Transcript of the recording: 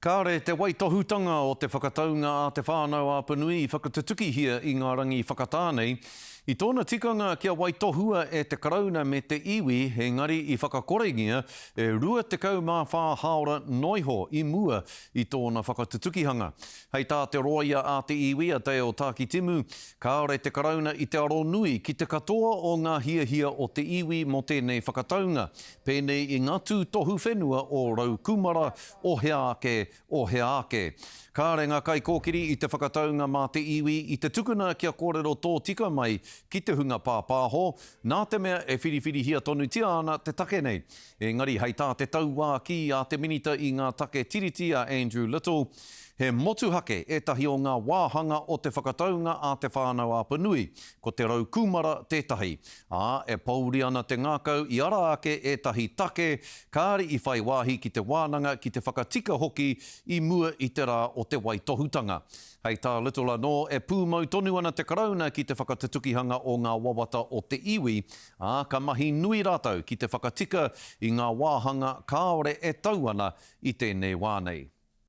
Kāre te waitohutanga o te whakataunga a Te Whānau-a-Apanui i whakatutukihia i ngā rangi whakatā nei. I tōna tikanga kia waitohua e te Karauna me te iwi, engari i whakakorengia e 24 hāora noiho i mua i tōna whakatutukihanga. Hei tā te rōia a te iwi a Dale Tākitimu, kāore te Karauna i te aro nui ki te katoa o ngā hiahia o te iwi mō tēnei whakataunga, pēnei i ngā tūtohu whenua o Raukumara, o hea ake, o hea ake. Kāre ngā kaikōkiri i te whakataunga mā te iwi i te tukuna kia kōrero tōtika mai ki te hunga pāpāho, nā te mea e whiriwhirihia tonutia ana te take nei. Engari hei tā te tauākī a te Minita i ngā take Tiriti a Andrew Little, he motuhake ētahi o ngā wāhanga o te whakataunga a Te Whānau-a-Apanui, ko te raukūmara tētahi. Ā, e pōuri ana te ngākau i ara ake ētahi take kāre i whai wāhi ki te wānanga ki te whakatika hoki i mua i te rā o te waitohutanga. Hei tā Little anō, e pūmau tonu ana te Karauna ki te whakatutukihanga o ngā wawata o te iwi, ā, ka mahi nui rātou ki te whakatika i ngā wāhanga kāore e tau ana i tēnei wā nei.